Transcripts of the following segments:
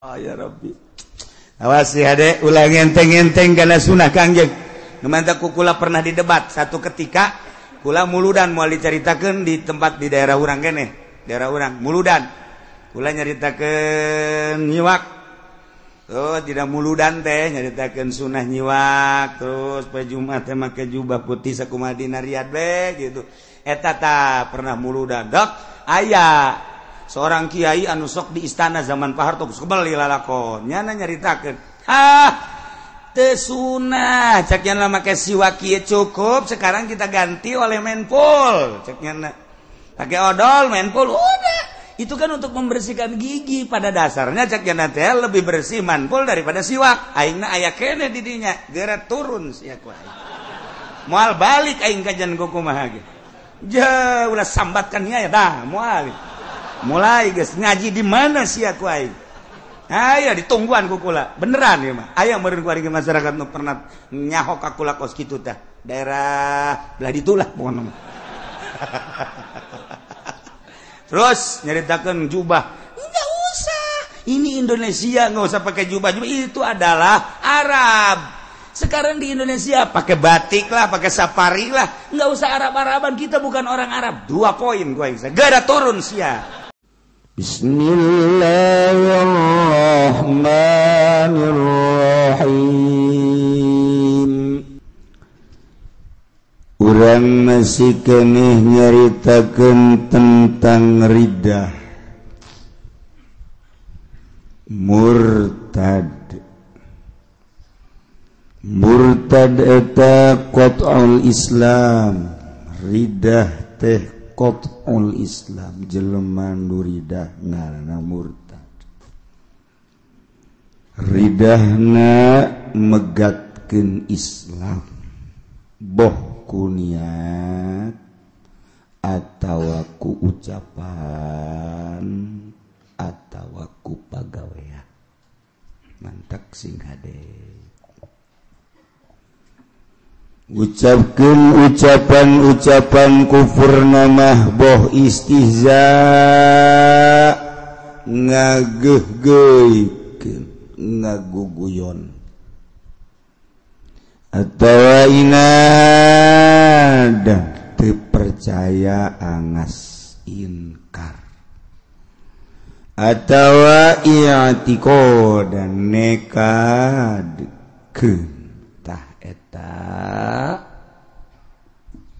Oh, ya Rabbi. Awas ya dek, ulah ngenteng-ngenteng karena sunah Kangjeng. Nu mantap ku kula pernah didebat satu ketika kula muludan moal dicaritakeun di tempat di daerah urang keneh, daerah urang muludan. Kula nyaritakeun nyiwak. Oh, tidak muludan teh nyaritakeun sunah nyiwak, terus poe Jumat teh make jubah putih sakumaha dina Riyadh we gitu. Eta ta pernah muludan. Dok, aya seorang kiai anu sok di istana zaman Pak Harto kebel lalakon nyana nyaritakeun, ah teu sunah cek nya make siwak kieu cukup, sekarang kita ganti oleh menpul cek nya, pakai odol menpul udah. Itu kan untuk membersihkan gigi pada dasarnya cek nya teh lebih bersih manpul daripada siwak. Aingna aya keneh di dinya geura turun sia ku aing moal balik aing kajian kumaha ge ja ulah sambatkan nya ya dah moal. Mulai guys ngaji di mana sih aku aing? Ayo ditungguan ku kula. Beneran ya mah. Aya meureun ku ari masyarakat nu pernah nyaho ka kula kos kitu tah. Daerah belah ditu lah pokona mah. Terus nyaritakeun jubah. Enggak usah. Ini Indonesia enggak usah pakai jubah. Jubah itu adalah Arab. Sekarang di Indonesia pakai batik lah, pakai safari lah. Enggak usah Arab-Araban, kita bukan orang Arab. 2 poin gua aing. Gara turun sia. Bismillahirrahmanirrahim. Urang masih keneh nyaritakeun tentang riddah murtad. Murtad eta qat'ul Islam, riddah teh qat'ul Islam, jelema nu ridah ngaranna murtad. Ridahna megatkeun Islam, boh ku niat atawa ku ucapan atawa ku pagawean. Mantak sing hade. Ucapkeun ucapan-ucapan kufur namah boh istihza ngageuhgeuikeun ngaguguyon atawa inad teu percaya angas inkar atawa i'tiqad dan nekadkeun. Tah eta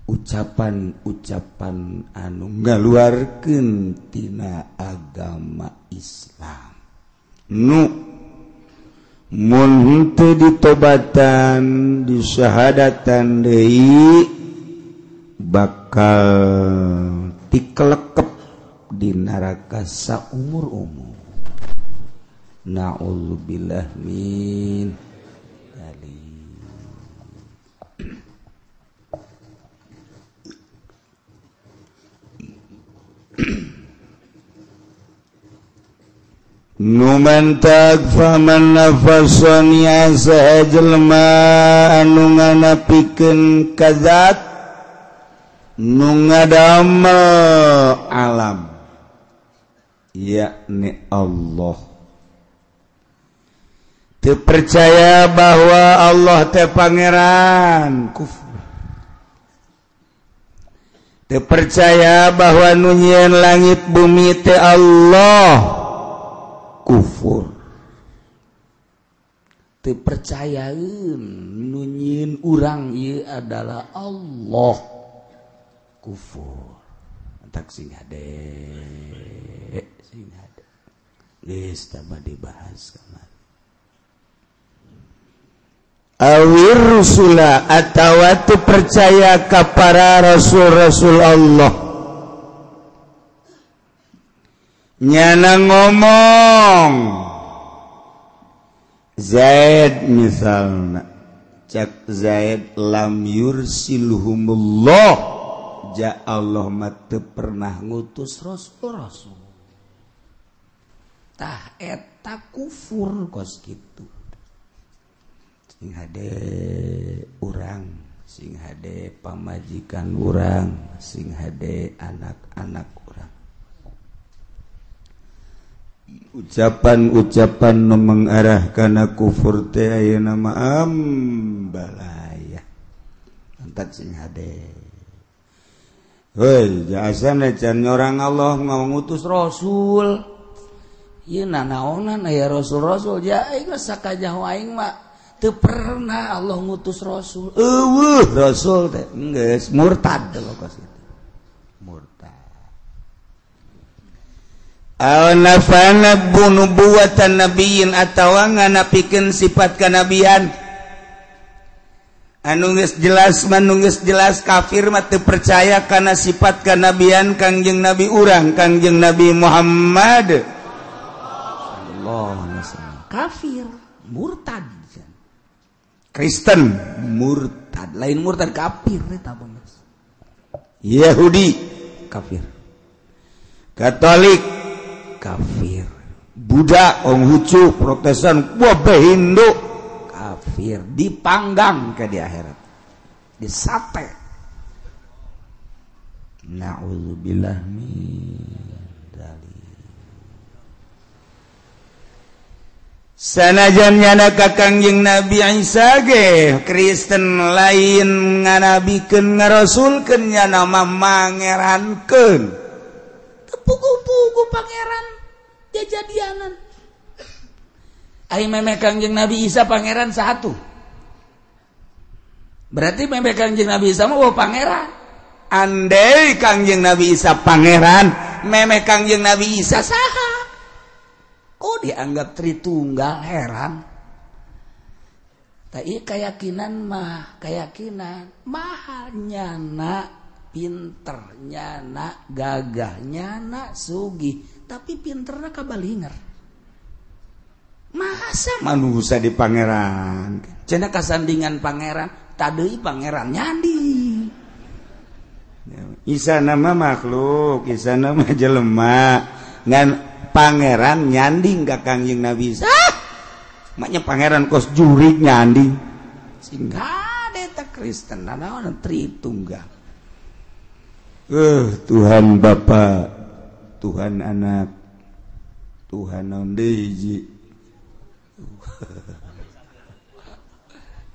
ucapan-ucapan anu ngaluarkeun tina agama Islam nu mun henteu ditobatan disyahadatan deui bakal tikelekep di neraka saumur-umur. Na'udzubillah min Numantak faman nafasoni asa jelema anu nganapikeun kazat nu ngadamel alam yakni Allah. Teu percaya bahwa Allah teh pangeran, kufur. Teu percaya bahwa nu nyieun langit bumi teh Allah, kufur. Teu percayaeun nu nyieun urang ieu adalah Allah, kufur. Entak sing hade, sing hade. Geus tah dibahas kamari. Awir rusula atawa teu percaya ka para rasul-rasul Allah. Nyana ngomong Zaid misalna, cak Zaid lam yursilhumullah, ja Allah mah teu pernah ngutus rasul-rasul. Tah eta kufur kos kitu. Sing hade urang, sing hade pamajikan urang, sing hade anak-anak urang. Ucapan-ucapan nu mengarah kana kufur teh ayeuna mah ambalaya. Antak sing hade. Heuy, jasana can nyorang Allah ngutus rasul. Ieu nanaonan aya rasul-rasul ja aing geus sakajaho aing mah teu pernah Allah ngutus rasul. Eueuh rasul teh geus murtad kos kitu. Murtad. Aw nafana nubuwatan nabiyyin atawa nganapikeun sifat kanabian. Anu geus jelas manu geus jelas kafir mah teu percaya kana sifat kanabian Kangjeng Nabi urang Kangjeng Nabi Muhammad. Sallallahu alaihi wasallam. Kafir, murtad. Kristen murtad, lain murtad kafir eta geus. Yahudi kafir. Katolik kafir, Buddha, Konghucu, Protestan, wabah Hindu kafir, dipanggang ke di akhirat, disate. Na'udzubillah min dzalik. Sanajan nyana ka Kangjeng Nabi Isa ge Kristen lain nganabikeun ngarasulkeun nyana mah mangerankeun. Teu puguh-puguh pangeran jajadianan. Ari memeh Kangjeng Nabi Isa pangeran satu. Berarti memeh Kangjeng Nabi Isa mah pangeran. Andai Kangjeng Nabi Isa pangeran, memeh Kangjeng Nabi Isa saha? Kok dianggap Tritunggal, heran. Tapi keyakinan mah, keyakinan mahal nyana pinter nyana gagah nyana sugih, tapi pinterna kabalinger. Masa manusia di pangeran cenah kasandingan pangeran tadeuy pangeran nyandi. Isa nama makhluk, Isa nama jelema, ngan pangeran nyanding ka Kangjeng Nabi Isa. Maknya pangeran kos jurig nyanding. Sehingga eta Kristen nanaon Tritunggal. Tuhan Bapa, Tuhan Anak, Tuhan naon deui hiji.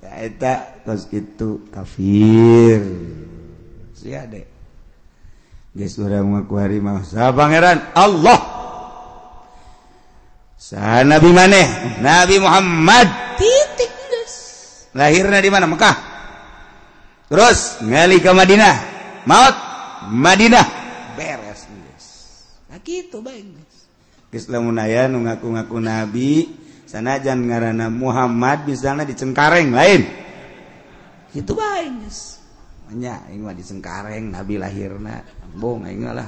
Ya eta kos kitu kafir. Sia de. Geus urang mah kuari mah saha pangeran Allah. Saha nabi maneh? Nabi Muhammad. Titik geus. Lahirna di mana? Mekah. Terus ngali ka Madinah. Maut Madinah. Beres geus. Nah kitu bae geus. Geus lamun aya nu ngaku-ngaku nabi sanajan ngaranna Muhammad misalna di Cengkareng lain. Kitu bae geus. Nya aing mah di Cengkareng nabi lahirna. Bong aing lah.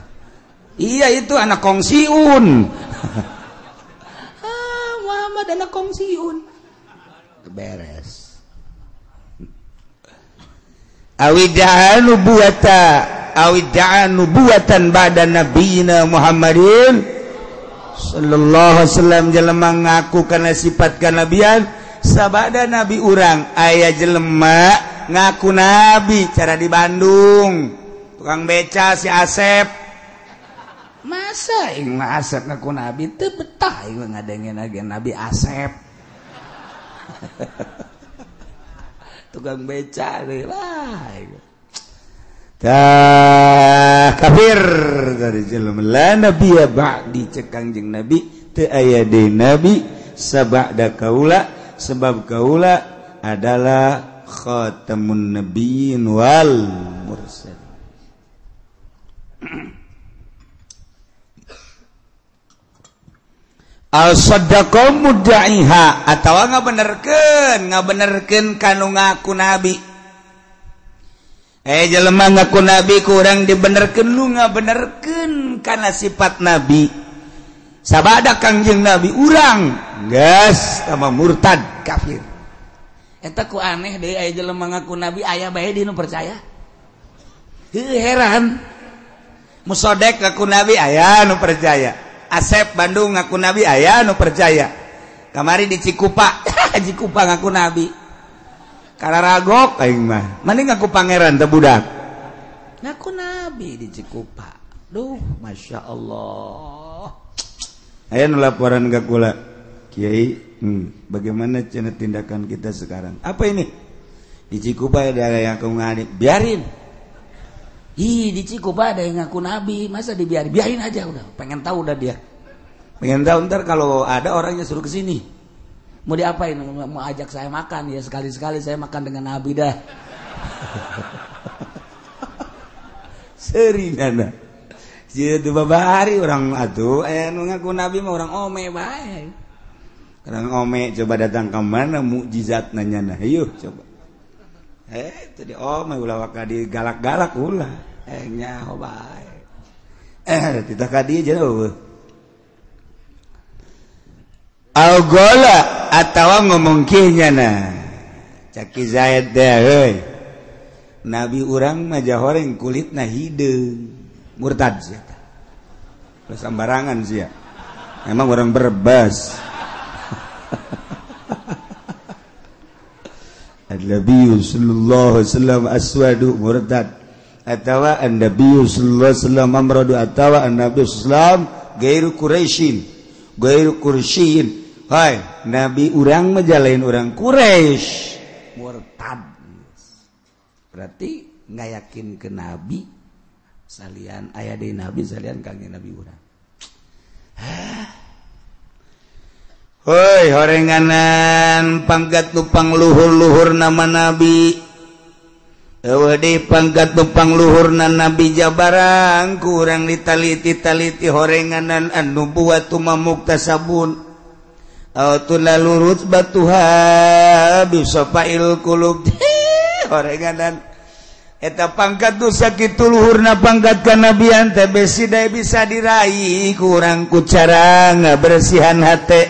Iya itu anak kongsiun. Ah, Muhammad anak kongsiun. Beres. Awida'a nubuwata awida'a nubuwatan ba'da nabiyina Muhammadin sallallahu alaihi wasallam. Jelema ngaku kana sifat kanabian sabada nabi urang. Aya jelema ngaku nabi cara di Bandung tukang beca si Asep. Masa aing mah Asep ngaku nabi teu betah aing ngadengen age nabi Asep. Tukang beca deui lah. Tah kafir dari jelema la nabiyya ba'di cek Kangjeng Nabi teu aya deui nabi sabada kaula sebab kaula adalah khatamun nabiyyin wal mursalin. Al saddaqa mudda'iha atawa ngabenerkeun kanu ngaku nabi. Jelema ngaku nabi kurang dibenerkeun lu ngabenerkeun kana sifat nabi. Sabada Kangjeng Nabi urang geus sama murtad kafir. Eta ku aneh deui aya jelema ngaku nabi aya bae di nu percaya. Heuh heran. Musodek ngaku nabi aya nu percaya. Asep Bandung ngaku nabi aya nu percaya. Kamari di Cikupa, Cikupa ngaku nabi. Kararagok aing mah. Mending ngaku pangeran teh budak. Ngaku nabi di Cikupa. Duh, Masya Allah. Aya nu laporan ka kula, Kiai, bagaimana cenah tindakan kita sekarang? Apa ini? Di Cikupa ada yang ngaku nabi, biarin. Ih, di Cikupa ada yang ngaku nabi, masa dibiarin? Biarin aja udah. Pengen tahu udah dia. Pengen tahu ntar kalau ada orangnya suruh ke sini. Mau diapain? Mau ajak saya makan ya, sekali-sekali saya makan dengan nabi dah. Seri nana. Sieu babari orang atuh aya nu ngaku nabi mah orang ome bae. Orang ome coba datang ke mana mukjizat nanya nah, yuk coba. Tadi ome ulah waka digalak-galak ulah. Nyaho bae. Titah ka dieu jauh. Al-gola atawa ngomong kieu nyana. Caki Zaid teh heuy. Nabi urang mah jahoreng kulitna hideung. Murtad sia. Ulah sambarangan sia. Emang orang Berbas. An-Nabi sallallahu alaihi wasallam aswadu murtad. Atawa an-Nabi sallallahu alaihi wasallam amradu atawa an-Nabi sallallahu alaihi wasallam gairu Quraisyin. Gairu Quraisyin. Hai, nabi urang mah jalain urang Quraisy. Murtad. Berarti nggak yakin ke nabi salian aya deui nabi salian kangjeng nabi urang. Hoi horenganan pangkat nupang luhur-luhur nama nabi. Eueuh deui pangkat nupang luhurna nabi jabarang kurang ditaliti-taliti horenganan anu buatu mamuktasabun. Au tulurut batuha bisafail qulub. Horenganan eta pangkat nu sakitu luhurna pangkat kanabian teh besi dae bisa diraih kurang ku cara ngabersihan hate,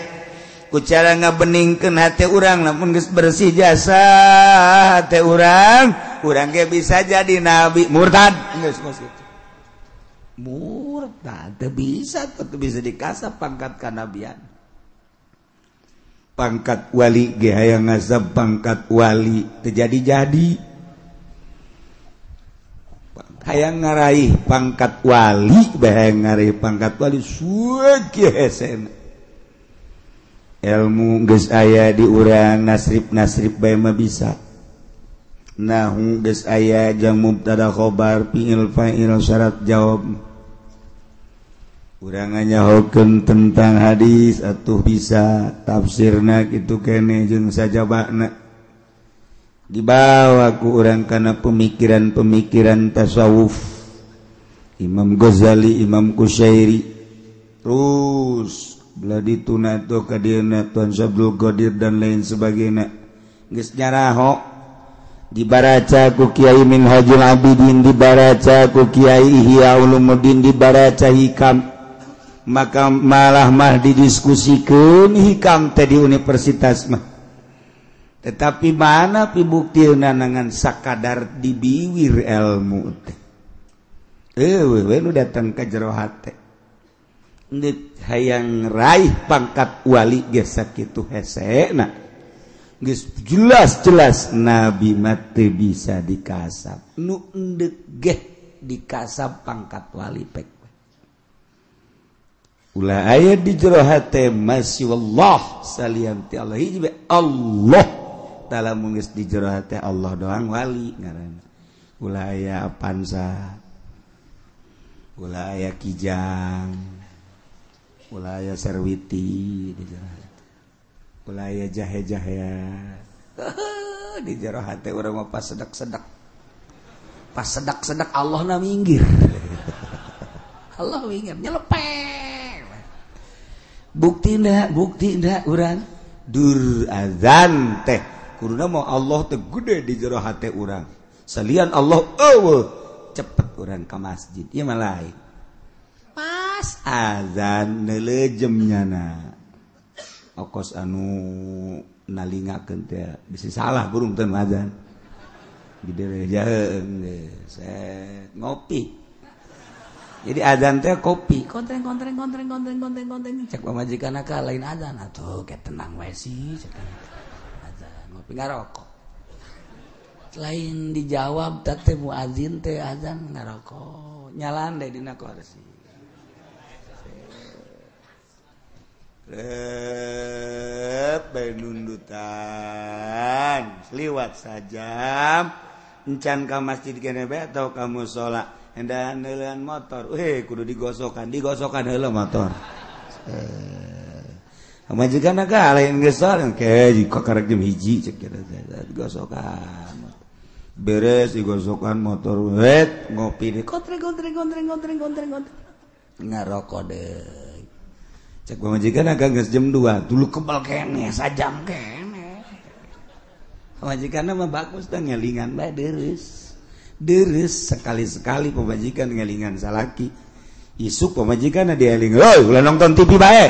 ku cara ngabeningkeun hate urang. Lamun geus bersih jasa hate urang, urang ge bisa jadi nabi. Murtad geus kos kitu. Murtad teu bisa, teu bisa dikasap pangkat kanabian. Pangkat wali ge hayang ngasap pangkat wali teu jadi-jadi. Hayang ngaraih pangkat wali, hayang ngaraih pangkat wali suek hesena. Ilmu geus aya di urang, nasrib-nasrib bae mah bisa. Nahu geus aya jang mubtada khobar fi'il fa'il syarat jawab. Urang nyahokeun tentang hadis atuh bisa tafsirna kitu keneh jeung sajabana. Dibawa ku urang kana pemikiran-pemikiran tasawuf Imam Ghazali, Imam Kusyairi, terus belah dituna tuh ka dieuna Tuan Syabdul Qadir dan lain sebagainya. Geus nyaraho dibaraca ku Kiai Minhajul Abidin, dibaraca ku Kiai Ihya Ulumuddin, dibaraca Hikam. Maka malah mah didiskusikeun Hikam teh di universitas mah. Tetapi mana pibuktina nangan sakadar dibiwir ilmu teh. Eueuh we nu datang ka jero hate. Ndek hayang raih pangkat wali geus sakitu hesena. Geus jelas-jelas nabi mah teu bisa dikasap. Nu endek geh dikasap pangkat wali pek. Ulah aya di jero hate masih wallah salian ti Allah hiji Allah. Lamun geus di jero hate Allah doang wali ngaranna. Ulah aya Avanza, ulah aya Kijang, ulah aya Serwiti di jero hate. Ulah aya jahe-jahea. Di jero hate urang mah pas sedak-sedak. Pas sedak-sedak Allah na minggir. Allah minggir nyelepeng. Bukti ndak urang dur azan teh. Kuruna mau Allah teh gede di jero hate urang. Salian Allah eueuh cepet urang ka masjid. Ieu mah lain. Pas azan neuleujem nyana. Okos anu nalingakeun teh bisi salah burung teh azan. Gede jaheung geus ngopi. Jadi azan teh kopi. Kontreng kontreng kontreng kontreng kontreng kontreng. Cek pamajikan ka lain azan atuh ke tenang wae sih cek. Ngopi ngarokok. Lain dijawab teh muazin teh azan ngarokok. Nyalan deh dina kursi. Rep bae nundutan liwat sajam encan ka masjid kene bae atau ka musala endahan heuleun motor weh kudu digosokan digosokan heula motor pamajikan ka lain geus ke jika karek jam 1 cek digosokan beres digosokan motor wet ngopi deh kontreng kontreng kontreng kontreng kontreng kontreng ngarokok deh cek pamajikan agak geus jam 2 dulu kebal keneh sajam keneh pamajikan mah bagus dah ngelingan bae deres deres sekali-sekali pamajikan ngelingan salaki isuk pamajikan dieling heuh ulah nonton TV bae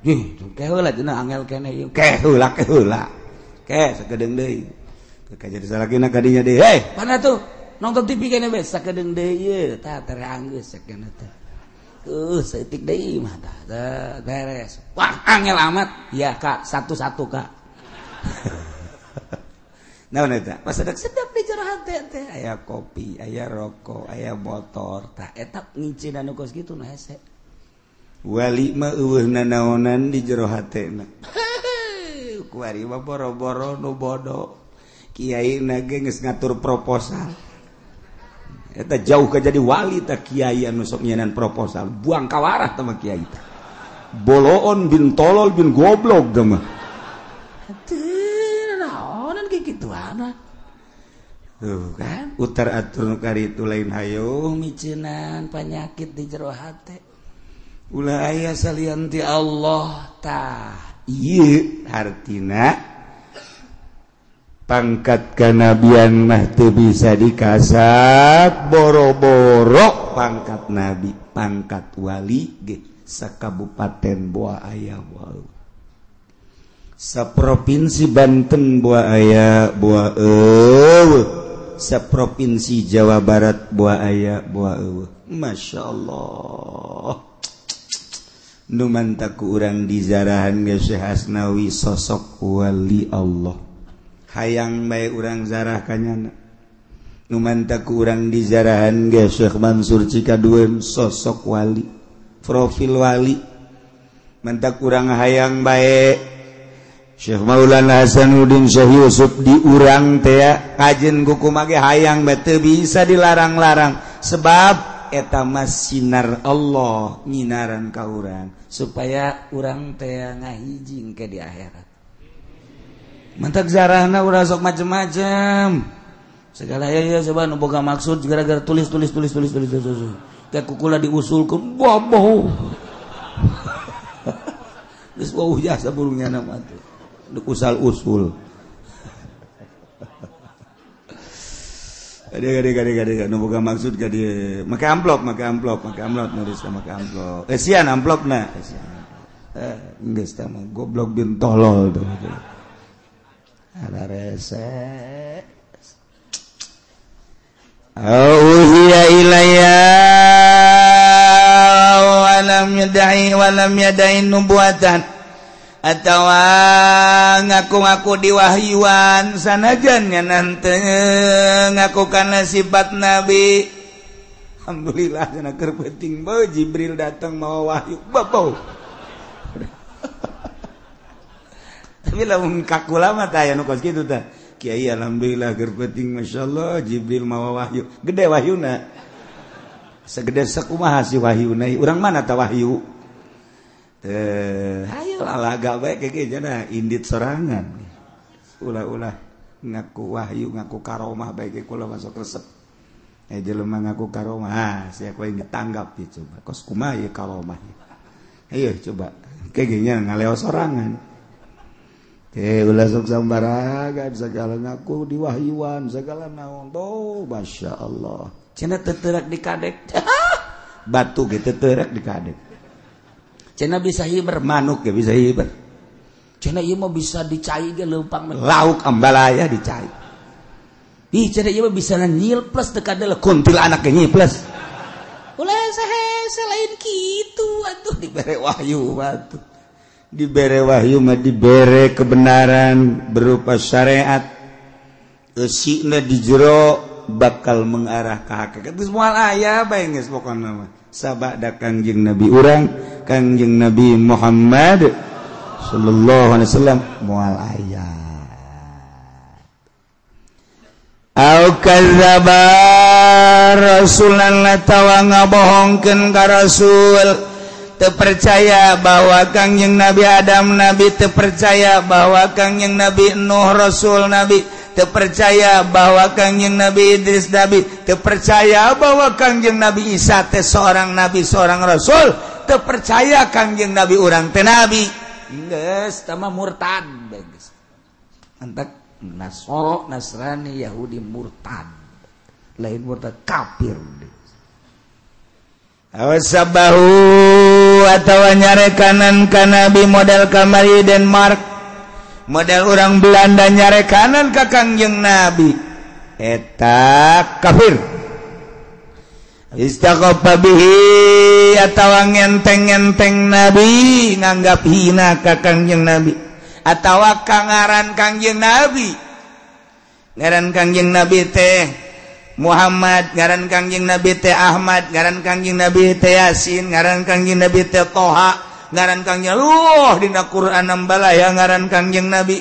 ih ke heula cenah angel keneh ieu ke heula ke heula ke sakedeung deui ke jadi salakina kadinya deui hei mana tuh nonton TV keneh bae sakedeung deui ieu tah tere anggeus sakeuna teh setik deui mah tah beres. Wah, angel amat. Ya, Kak, satu-satu, Kak. Naon eta? Pas sedap di jero hate teh aya kopi, aya rokok, aya motor. Tah eta ngicin anu kos kitu nu hese. Wali mah eueuh nanaonan di jero hatena. Kuari mah boro-boro nu bodo. Kiai na ge geus ngatur proposal. Eta jauh ke jadi wali tak kiai anu sok nyenan proposal buang kawarah teh mah kiai teh boloon bin tolol bin goblok teh mah teu naonan kieu kituana tuh kan utar atur nu karitu lain hayo miceunan panyakit di jero hate ulah aya salian ti Allah tah ieu hartina pangkat kanabian mah teu bisa dikasat boro-boro pangkat nabi pangkat wali ge sakabupaten boa aya boa saprovinsi Banten boa aya boa eueuh saprovinsi Jawa Barat boa aya boa eueuh Masya Allah nu mantak ku urang dizarahan ge Syekh Asnawi sosok wali Allah hayang bae urang zarah kanyana nu mantak ku urang dizarahan ge Syekh Mansur Cikadueun sosok wali profil wali mantak urang hayang bae Syekh Maulana Hasanuddin Syekh Yusuf di urang teh kajen kumaha ge hayang bae teu bisa dilarang-larang sebab eta mah sinar Allah nyinaran ka urang supaya urang teh ngahiji ke di akhirat. Mantak zarahna urang sok macem-macem segala ya coba nu boga maksud gara-gara tulis tulis tulis tulis tulis tulis kayak kukula diusulkeun boboh geus wauh jasa burungnya nama tuh usal usul gade nu boga maksud ka dieu make amplop nulis make amplop esian amplopna esian geus tah mah goblok bin tolol tuh ada rese. Auhiya ilayya walam yada'i nubuatan atawa ngaku-ngaku diwahyuan sanajan nya nanti ngaku kana sifat nabi. Alhamdulillah cenah keur penting bae Jibril datang mawa wahyu babau. Tapi lamun kakula mah tah aya nu kos kitu tah. Kiai alhamdulillah keur penting masyaallah Jibril mawa wahyu. Gede wahyuna. Segede sakumaha si wahyuna? Urang mana tah wahyu? Teh, hayo lalaga bae keke cenah indit sorangan. Ulah-ulah ngaku wahyu, ngaku karomah bae ke kula masuk resep. Jelema ngaku karomah, ah sia kowe ditanggap ya coba. Kos kumaha ieu karomah? Ayo coba. Keke nya ngaleo sorangan. Ulah sok sambaragan segala ngaku diwahyuan segala naon. Oh, Masya Allah. Cenah teterak di kadek. Batu ge teterak di kadek. Cenah bisa hiber manuk ge bisa hiber. Cenah ieu mah bisa dicai ge leumpang lauk ambalaya dicai. Ih cenah ieu mah bisa nyil plus teu kadele kuntilanak ge nyil plus. Ulah sahese lain kitu atuh dibere wahyu atuh. Dibere wahyu mah dibere kebenaran berupa syariat eusina di jero bakal mengarah ke hakikat. Geus moal aya bae geus pokona mah. Sabada Kangjeng Nabi urang, Kangjeng Nabi Muhammad sallallahu alaihi wasallam moal aya. Au kadzdzaba rasulan atawa ngabohongkeun ka rasul, teu percaya bahwa Kangjeng Nabi Adam nabi, teu percaya bahwa Kangjeng Nabi Nuh rasul nabi, teu percaya bahwa Kangjeng Nabi Idris nabi, teu percaya bahwa Kangjeng Nabi Isa teh seorang nabi, seorang rasul, teu percaya Kangjeng Nabi urang teh nabi. Geus tah mah murtad geus. Antak Nasoro, Nasrani, Yahudi murtad. Lain murtad kafir. Awasabahu atawa nyarekanan ka nabi model kamari Denmark, model orang Belanda nyarekanan ka Kangjeng Nabi, eta kafir. Istaqafa bihi atawa ngenteng-ngenteng nabi, nganggap hina ka Kangjeng Nabi atawa kangaran Kangjeng Nabi. Ngaran Kangjeng Nabi teh Muhammad, ngaran Kangjeng Nabi teh Ahmad, ngaran Kangjeng Nabi teh Yasin, ngaran Kangjeng Nabi teh Toha, ngaran Kangjeng Luh dina Quran nambalaya ngaran Kangjeng Nabi.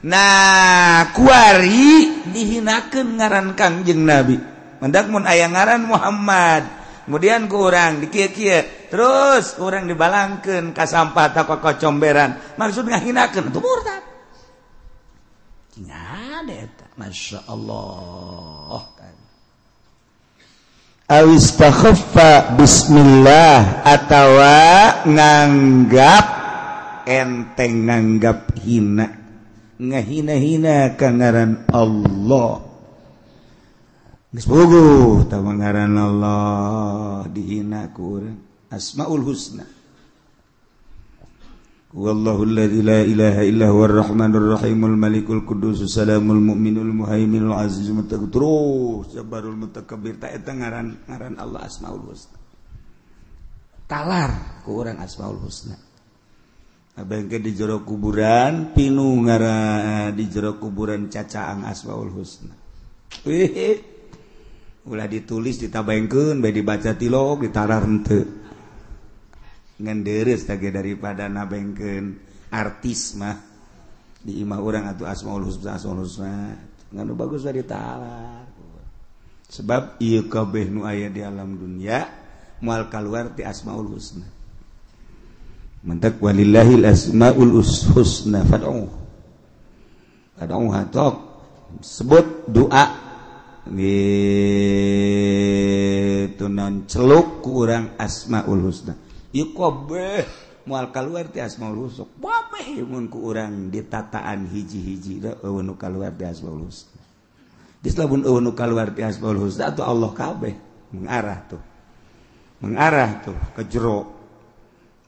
Nah, kuari dihinakeun ngaran Kangjeng Nabi. Mendak mun aya ngaran Muhammad, kemudian ku urang dikieu-kieu, terus urang dibalangkeun ka sampah ta ka kocomberan, maksud ngahinakeun itu murtad. Ada eta, Masya Allah. Awistakhaffa bismillah atawa nganggap enteng, nganggap hina, ngahina-hina ka ngaran Allah. Geus puguh tah ngaran Allah dihina ku urang. Asmaul Husna. Wallahu alladzi la ilaha illa huwar rahmanur rahimul malikul quddus salamul mu'minul muhaiminul azizul mutakabbir jabbarul mutakabbir. Ta eta ngaran ngaran Allah Asmaul Husna. Talar ku urang Asmaul Husna. Abengke di jero kuburan pinu ngaran di jero kuburan cacaang Asmaul Husna. Wih, ulah ditulis ditabaengkeun bae dibaca tilok ditarar henteu. Ngan deres tage daripada nabengkeun artis mah di imah urang atuh Asmaul Husna, Asmaul Husna ngan nu bagus bae ditalar. Sebab ieu kabeh nu aya di alam dunia moal kaluar ti Asmaul Husna. Mentak walillahil asmaul husna fad'u. Fad'uha tok sebut doa gitu non celuk ku urang Asmaul Husna. Ieu kabeh moal kaluar ti Asmaul Husna. Kabeh mun ku urang ditataan hiji-hiji da eueuh nu kaluar ti Asmaul Husna. Geus lamun eueuh nu kaluar ti Asmaul Husna atuh Allah kabeh mengarah tuh. Mengarah tuh ke jero.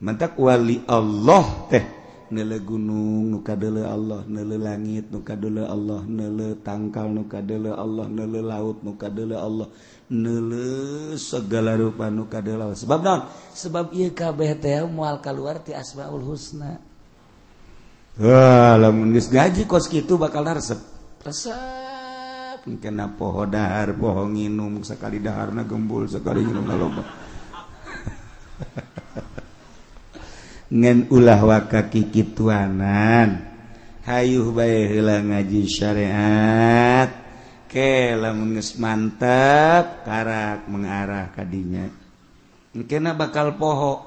Mentak wali Allah teh neuleu gunung nu kadeuleu Allah, neuleu langit nu kadeuleu Allah, neuleu tangkal nu kadeuleu Allah, neuleu laut nu kadeuleu Allah, neuleu segala rupa nu kadeuleu Allah. Sebab naon? Sebab ieu kabeh teh moal kaluar ti Asmaul Husna. Wah, lamun geus ngaji kos kitu bakal resep. Resep kena poho dahar, poho nginum, sekali daharna gembul, sekali nginum loba. Ngan ulah waka kikituanan, hayuh bae heula ngaji syariat. Ke lamun geus mantep karak mengarah ka dinya. Engkena bakal poho,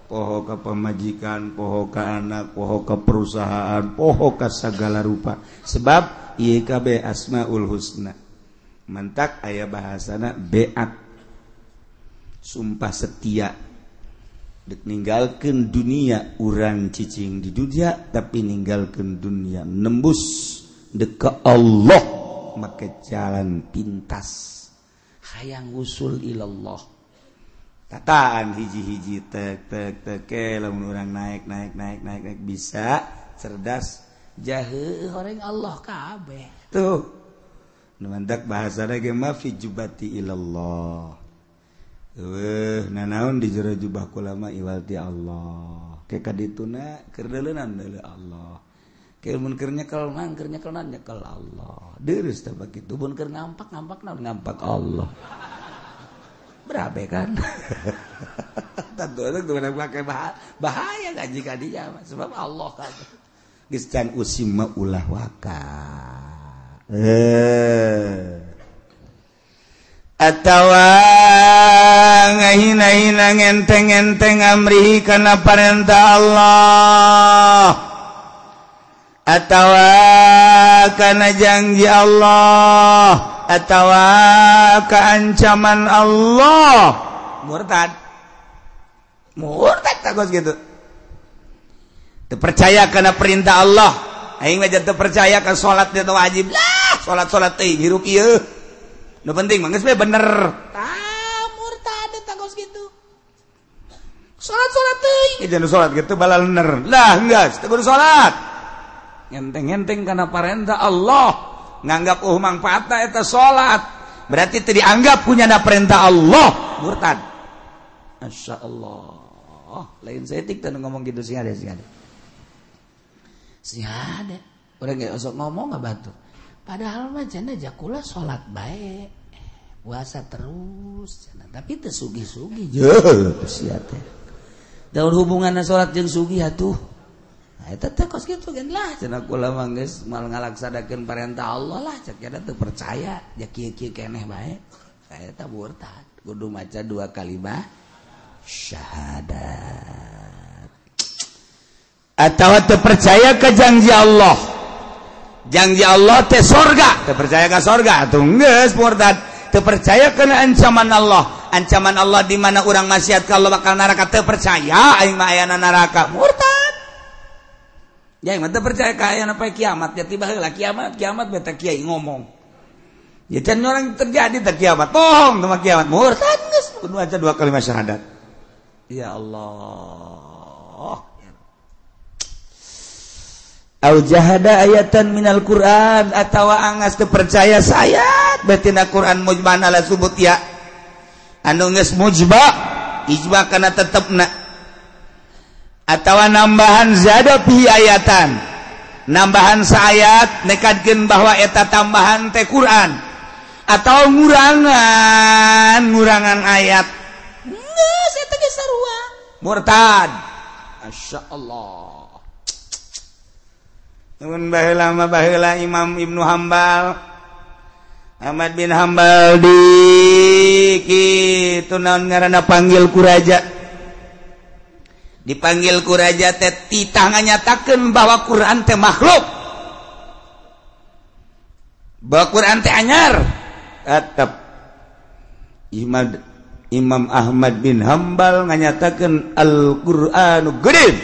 poho ka pamajikan, poho ka anak, poho ka perusahaan, poho ka sagala rupa. Sebab ieu kabeh Asmaul Husna. Mantak aya bahasana beat, sumpah setia. Dek ninggalkeun dunia urang cicing di dunia, tapi ninggalkeun dunia nembus dek ke Allah make jalan pintas hayang usul ilallah. Tataan hiji-hiji tek tek tek ke lamun urang naik naik naik naik naik bisa cerdas jahe horeng Allah kabeh tuh. Nu mantak bahasana ge mah fi jubati ilallah. Eueuh nanaon di jero jubah kula mah iwal ti Allah. Ke kadituna keur deuleunan deuleu Allah. Ke mun keur nyekel mah keur nyekel nyekel Allah. Deurus teh bakitu mun keur ngampak ngampak naon ngampak Allah. Berabe kan? Tentu itu pakai bahaya ngaji ka dinya sebab Allah kan. Geus can usim mah ulah waka. Atawa ngahina-hina ngenteng-ngenteng amrihi kana parentah Allah atawa kana janji Allah atawa keancaman Allah, murtad. Murtad tagos gitu. Teu percaya kana perintah Allah, aing mah teu percaya ka salat teh wajib lah, salat-salat teh hirup ieu. Nu penting mah geus we bener. Tah murtad tagos gitu. Salat-salat teuing, jangan salat gitu balalener. Lah geus teu kudu salat. Ngenteng-ngenteng kana parentah Allah, nganggap mangfaatna eta salat, berarti teu dianggap punya perintah Allah, murtad. Masya Allah, lain setik teu ngomong gitu sih ada sih ada. Sih ada. Urang ge osok ngomong enggak bantu. Padahal mah cenah jakula salat bae, puasa terus cenah, tapi teu sugih-sugih. Yeuh, sia teh. Daun hubunganna salat jeung sugih atuh. Nah, eta teh kos kitu gen lah cenah kula mah geus mal ngalaksanakeun parentah Allah lah cek eta teu percaya ja kieu-kieu keneh bae. Eta murtad, kudu maca dua kalimat syahadat. Atawa teu percaya ka janji Allah. Janji Allah teh sorga, teu percaya ka sorga atuh geus murtad. Teu percaya kana ancaman Allah. Ancaman Allah di mana urang maksiat ka Allah bakal neraka, teu percaya aing mah ayana neraka, murtad. Ya aing mah teu percaya ka ayana poe kiamat, ya tiba heula kiamat, kiamat beta kiai ngomong. Ya can orang terjadi teh kiamat, bohong teh kiamat, murtad geus kudu maca dua kalimat syahadat. Ya Allah. Au jahada ayatan minal Quran atawa angas teu percaya sayat betina Quran mujman ala subut ya anu geus mujba ijma kana tetepna atawa nambahan zada fi ayatan nambahan saayat nekadkeun bahwa eta tambahan teh Quran atau ngurangan ayat geus eta ge sarua murtad. Masyaallah. Mun baheula mah baheula Imam Ibnu Hambal Ahmad bin Hambal di kitu naon ngaranna panggil ku raja. Dipanggil ku raja teh titah nganyatakeun bahwa Quran teh makhluk. Bahwa Quran teh anyar. Tetep Imam Ahmad bin Hambal nganyatakeun Al-Qur'anu qadim.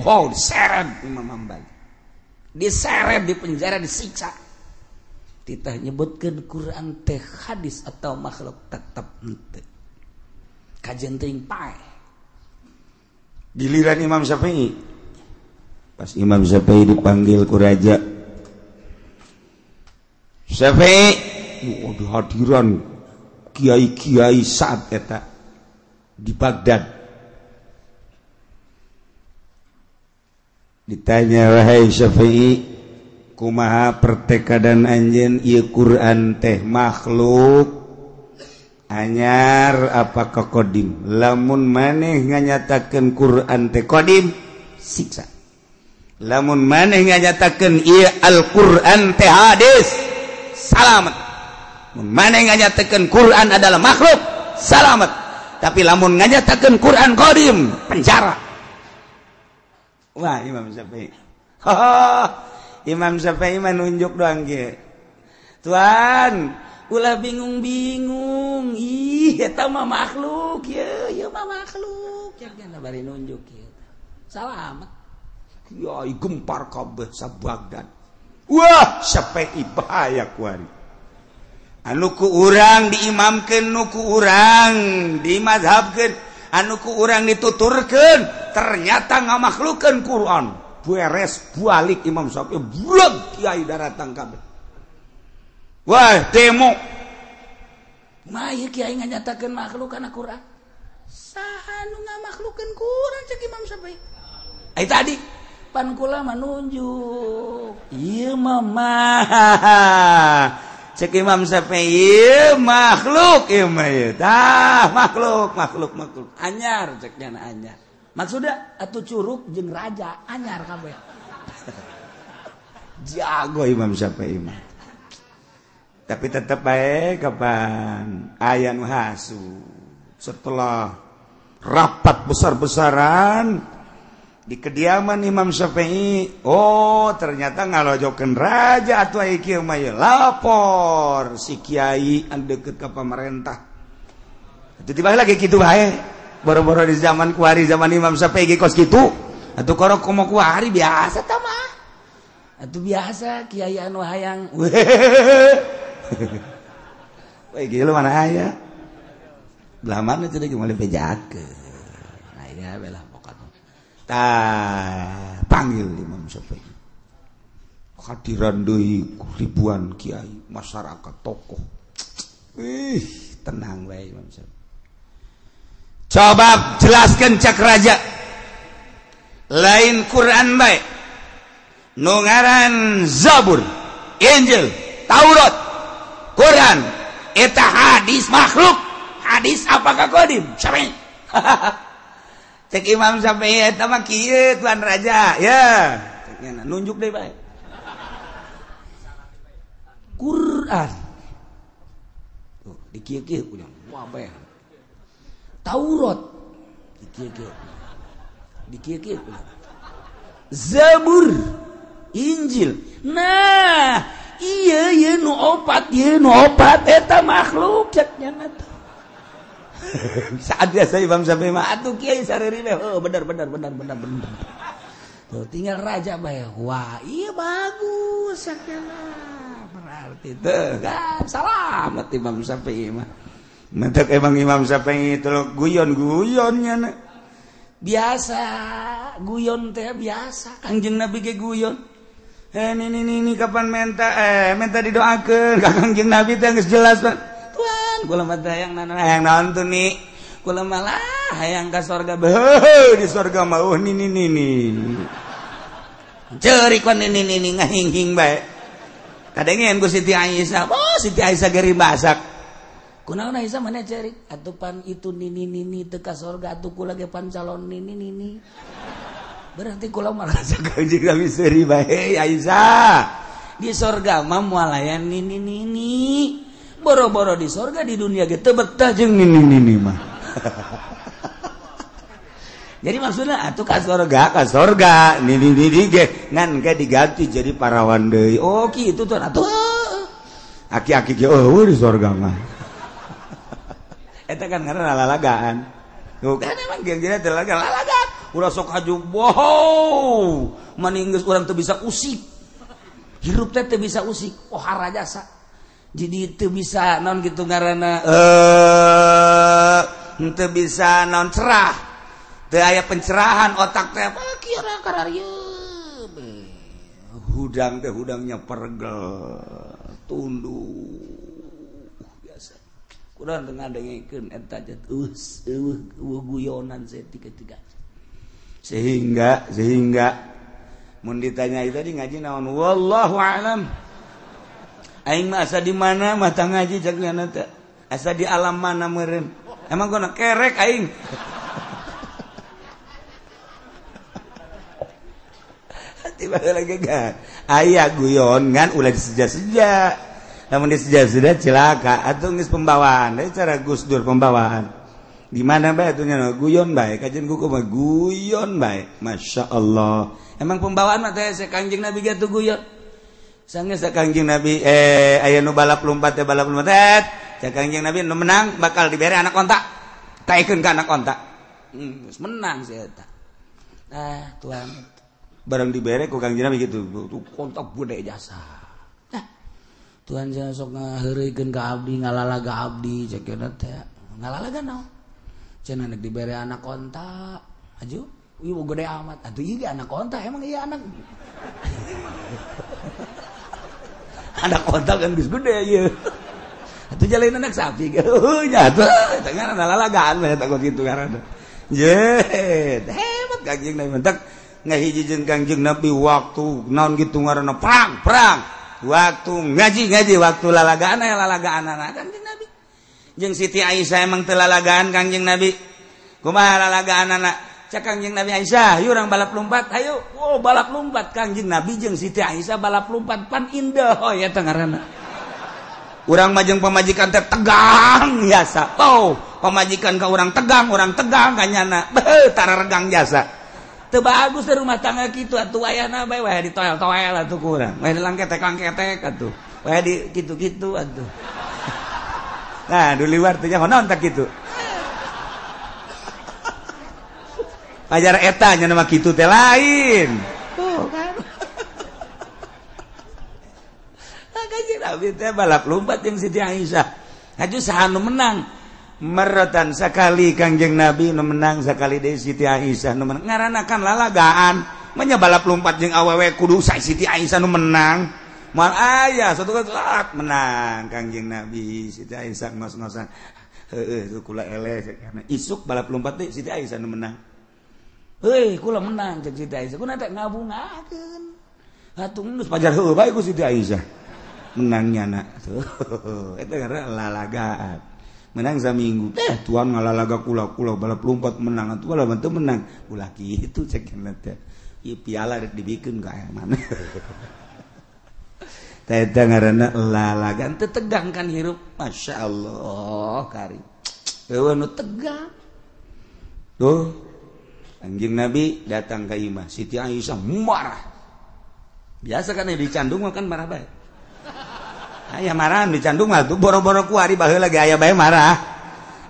Wow, diseret Imam Hambal. Diseret di penjara, disiksa. Titah nyebutkeun Quran teh hadis atau makhluk tetep henteu. Kajen teuing paeh. Giliran Imam Syafi'i. Pas Imam Syafi'i dipanggil ku raja. Syafi'i, waduh hadiran kiai-kiai saat eta di Baghdad. Ditanya, wahai Syafi'i, kumaha pertekadan anjeun ieu Quran teh makhluk anyar apa kodim? Lamun maneh nganyatakeun Quran teh kodim, siksa. Lamun maneh nganyatakeun ieu Al-Quran teh hadis, salamet. Mun maneh nganyatakeun Quran adalah makhluk, salamet. Tapi lamun nganyatakeun Quran kodim, penjara. Wah, Imam Syafi'i. Imam Syafi'i mah nunjuk doang ge. Tuan, ulah bingung-bingung. Ih, eta mah makhluk ye, ieu mah makhluk. Ya bari nunjuk kieu. Salamet. Kiai gempar kabeh sa Baghdad. Wah, Syafi'i bahaya kuari. Anu ku urang diimamkeun, nu ku urang dimazhabkeun, anu ku urang dituturkeun, ternyata ngamakhlukeun Quran. Beres balik Imam Syafi'i, buleg kiai daratang kabeh. Wah, demo. Mah ieu kiai nganyatakeun makhluk kana Quran. Saha nu ngamakhlukeun Quran cek Imam Syafi'i? Ai tadi pan kula mah nunjuk. Ieu mah mah. Cek Imam Syafi'i makhluk ieu mah ieu. Tah makhluk makhluk makhluk. Anyar cek nya anyar. Maksudnya atuh curug jeung raja anyar kabeh. Jago Imam Syafi'i mah. Tapi tetep bae kapan aya nu hasu. Setelah rapat besar-besaran di kediaman Imam Syafi'i, oh ternyata ngalojokeun raja atuh aya kieu mah ieu. Lapor si kiai anu deukeut ka pamarentah. Atuh tiba lagi kitu bae. Boro-boro di zaman kuari zaman Imam Syafi'i ge kos kitu. Atuh korok komo kuari biasa tah mah. Atuh biasa kiai anu hayang. Weh gila mana aya. Belah mana teh ge moal bejakeun. Aya belah pokokna. Tah panggil Imam Syafi'i. Hadiran deui ribuan kiai, masyarakat, tokoh. Ih, tenang bae Imam Syafi'i. Coba jelaskan cak raja. Lain Quran bae. Nu ngaran Zabur, Injil, Taurat, Quran, eta hadis makhluk. Hadis apakah kodim? Syafi'i. Cek Imam Syafi'i eta mah kieu tuan raja, ya. Cek nunjuk deui bae. Quran. Tuh, dikieu-kieu punya. Wah bae. Taurat dikieu-kieu. Dikieu-kieu punya. Zabur, Injil. Nah, iya ieu nu opat eta makhluk cek nya teh. Saat biasa Imam Syafi'i mah atuh kiai sareri mah oh bener bener bener bener bener. Tuh tinggal raja bae. Wah, iya bagus sakjana. Berarti teu kan salamet Imam Syafi'i mah. Mentek emang Imam Syafi'i itu guyon-guyonnya na. Biasa, guyon teh biasa. Kangjeng Nabi ge guyon. Ini kapan minta minta didoakeun ka Kangjeng Nabi teh geus jelas Pak. Tuan, kula mah teh hayang naon hayang naon tuh nih. Kula malah hayang ka sorga. Beuh, di sorga mah eueuh nini nini. Ceurik wan nini nini ngahinghing bae. Kadengeun ku Siti Aisyah. Oh, Siti Aisyah geri masak. Kunaon Aisyah mana ceurik? Atuh pan itu nini nini teu ka sorga atuh kula ge pan calon nini nini. Berarti kula malah Kangjeng Nabi seuri bae Aisyah. Di sorga mah moal aya nini nini. Boro-boro di sorga di dunia ge teu betah jeung nini nini mah. Jadi maksudnya atuh ka sorga nini nini ge ngan ge diganti jadi parawan deui. Oh kitu tuh atuh. Aki-aki ge eueuh di sorga mah. Eta kan ngaranna lalagaan. Tuh kan emang ge lalagaan. Lalagaan. Ulah sok haju wow. Mani geus urang teu bisa usik. Hirup teh teu bisa usik. Oh harajasa. Jadi teu bisa naon kitu ngaranna teu bisa naon cerah. Teu aya pencerahan otak teh apa kieu kararieu. Hudang teh hudangnya pergel, tunduk biasa. Kurang teu ngadengkeun eta geus eueuh guyonan saeutik-tiga. Sehingga mun ditanya itu tadi ngaji naon wallahu alam. Aing mah asa di mana mah tah ngaji cek nya teh. Asa di alam mana meureun. Emang gona kerek aing. Tiba lagi kan. Aya guyon ngan ulah diseja-seja. Lamun diseja-seja cilaka atuh geus pembawaan. Deui cara Gus Dur pembawaan. Di mana bae atuh nya guyon bae kajian ku mah guyon bae. Masya Allah. Emang pembawaan mah teh Kangjeng Nabi ge atuh guyon. Sanggeus Kangjeng Nabi aya nu balap lompat teh balap lompat. Cek Kangjeng Nabi nu menang bakal dibere anak onta. Taekeun ka anak onta. Geus menang si eta. Ah, tuan barang dibere ku Kangjeng Nabi gitu. Tuh kontak gede jasa. Nah, tuan jangan sok ngaheureuykeun ka abdi, ngalalaga abdi cek teh. Ngalalaga naon? Cenah nek dibere anak onta, aju, ieu gede amat. Atuh ieu ge anak onta, emang ieu anak. Anak onta kan geus gede ieu. Atuh jalain anak sapi ge. Heuh nya atuh, eta ngaranna lalagaan mah eta kitu ngaranna. Ye, hebat Kangjeng Nabi mentak ngahiji jeung Kangjeng Nabi waktu naon kitu ngaranna perang, perang. Waktu ngaji-ngaji, waktu lalagaan aya lalagaan anak Kangjeng Nabi. Jeung Siti Aisyah emang teu lalagaan Kangjeng Nabi. Kumaha lalagaan anak? Cak Kangjeng Nabi Aisyah, yuk urang balap lompat, ayo. Oh, balap lompat Kangjeng Nabi jeung Siti Aisyah balap lompat pan indah oh ya teh ngaranna. Urang mah jeung pamajikan teh tegang jasa. Oh, pamajikan ka urang tegang ka nyana. Beuh, tara regang jasa. Teu bagus teh rumah tangga kitu atuh ayana bae wae ditoel-toel atuh ku urang. Wae dilangketek-langketek atuh. Wae di kitu-kitu atuh. Nah, du liwar teh nyaho naon tak kitu. Pajar eta nya mah kitu teh lain. Tuh kan. Kanjeng Nabi teh balap lompat jeung Siti Aisyah. Haju saha nu menang? Merotan sakali Kangjeng Nabi nu menang, sakali deui Siti Aisyah nu menang. Ngaranna kan lalagaan. Manya balap lompat jeung awewe kudu Siti Aisyah nu menang. Moal aya satu kali menang Kangjeng Nabi Siti Aisyah ngos-ngosan. Heueuh kula eleh karena isuk balap lompat deui Siti Aisyah nu menang. Heuy kula menang jeung Siti Aisyah. Kuna teh ngabungakeun. Atuh geus pajar heueuh bae ku Siti Aisyah. Menangnya nak tuh itu karena lalagaan menang saminggu teh tuan ngalalaga kula-kula balap lompat menang atuh balap teu menang ulah kitu cek teh ieu piala rek dibikeun ka aya mana teh eta ngaranna lalagaan teu tegang kan hirup masyaallah kari eueuh nu tegang tuh Kanjeng Nabi datang ka imah Siti Aisyah marah biasa kan dicandung mah kan marah bae. Aya marah dicandung mah tuh boro-boro ku ari baheula ge aya bae marah.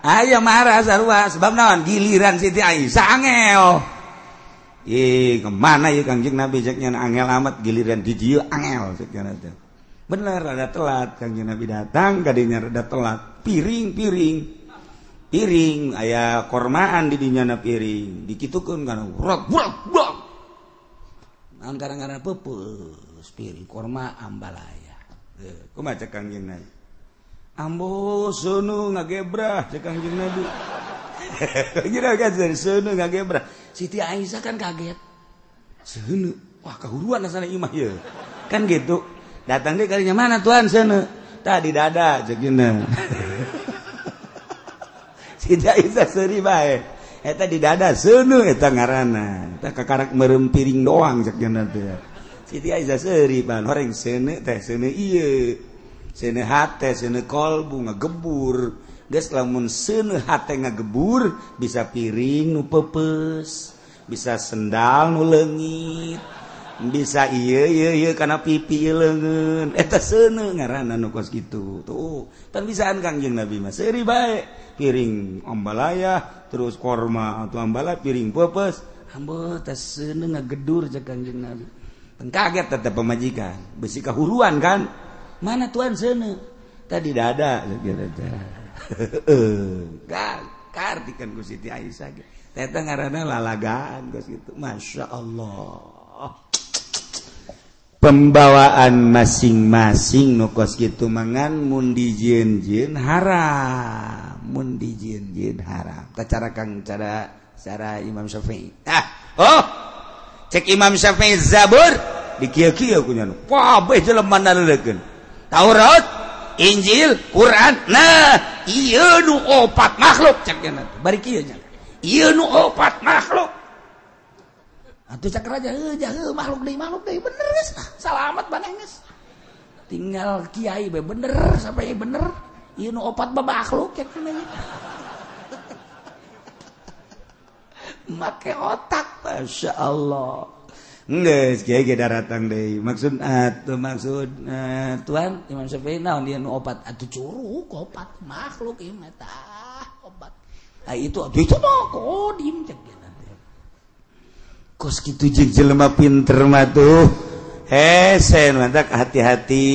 Aya marah sarua sebab naon giliran Siti Aisyah angel. Ih, kemana ieu Kangjeng Nabi cek nya angel amat giliran di dieu angel cek nya teh. Bener rada telat Kangjeng Nabi datang kadinya rada telat. Piring-piring. Piring aya kormaan di dinya na piring. Dikitukeun kana rok brok brok. Naon karang-karang peupeus piring korma ambalaya. Kumaha cek Kangjeng Nabi? Ambo seuneu ngagebrah cek Kangjeng Nabi. Kira kan seuneu ngagebrah. Siti Aisyah kan kaget. Seuneu, wah kahuruan asana imah ieu. Kan gitu. Datang deui kalinya mana tuan seuneu? Tah di dada cek nya. Siti Aisyah seuri bae. Eta di dada seuneu eta ngaranna. Eta kakarak meureum piring doang cek nya teh. Siti Aisyah seuri pan horeng seuneu teh seuneu ieu. Seuneu hate, seuneu kolbu ngagebur. Geus lamun seuneu hate ngagebur bisa piring nu peupeus, bisa sendal nu leungit, bisa ieu ieu ieu kana pipi ieu leungeun. Eta seuneu ngaranna nu kos kitu. Tuh, pan bisaan Kangjeng Nabi mah seuri bae. Piring ambalaya terus korma atau ambalaya piring peupeus. Ambo teh seuneu ngagedur cek Kangjeng Nabi. Kaget tetap pemajikan besi kahuruan kan mana tuan seuneu tadi dada kartikan ku Siti Aisyah eta ngaranna lalagaan geus kitu Masya Allah pembawaan masing-masing nu kos kitu mangan mun dijieun-jieun haram mun dijieun-jieun haram tah cara kang cara cara Imam Syafi'i ah oh cek Imam Syafi'i Zabur dikieu-kieu ku nya kabeh jelema naleukeun Taurat, Injil, Quran. Nah, ieu nu opat makhluk cek nya bari kieu nya. Ieu nu opat makhluk. Atuh cek raja heuh heuh makhluk deui bener geus lah. Salamat maneh geus. Tinggal kiai bae bener sampai bener. Ieu nu opat mah makhluk cek nya. Make otak, Masya Allah. Geus kiai ge daratang deui. Maksud atuh maksud tuan Imam Syafi'i naon dia nu opat atuh curug opat makhluk ieu mah tah opat. Ah itu atuh itu mah kodim cek teh. Kos kitu jeung jelema pinter mah tuh. Hese mantak hati-hati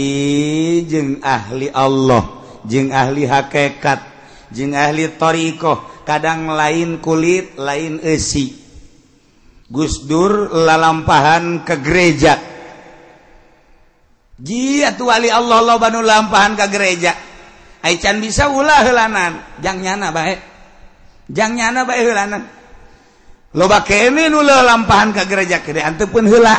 jeung ahli Allah, jeung ahli hakikat, jeung ahli thariqah. Kadang lain kulit lain eusi. Gus Dur lalampahan ke gereja. Jia tu wali Allah loba nu lampahan ke gereja. Ai can bisa ulah heulanan, jang nyana bae. Jang nyana bae heulanan. Loba kene nu lalampahan ke gereja gede anteu pun heula.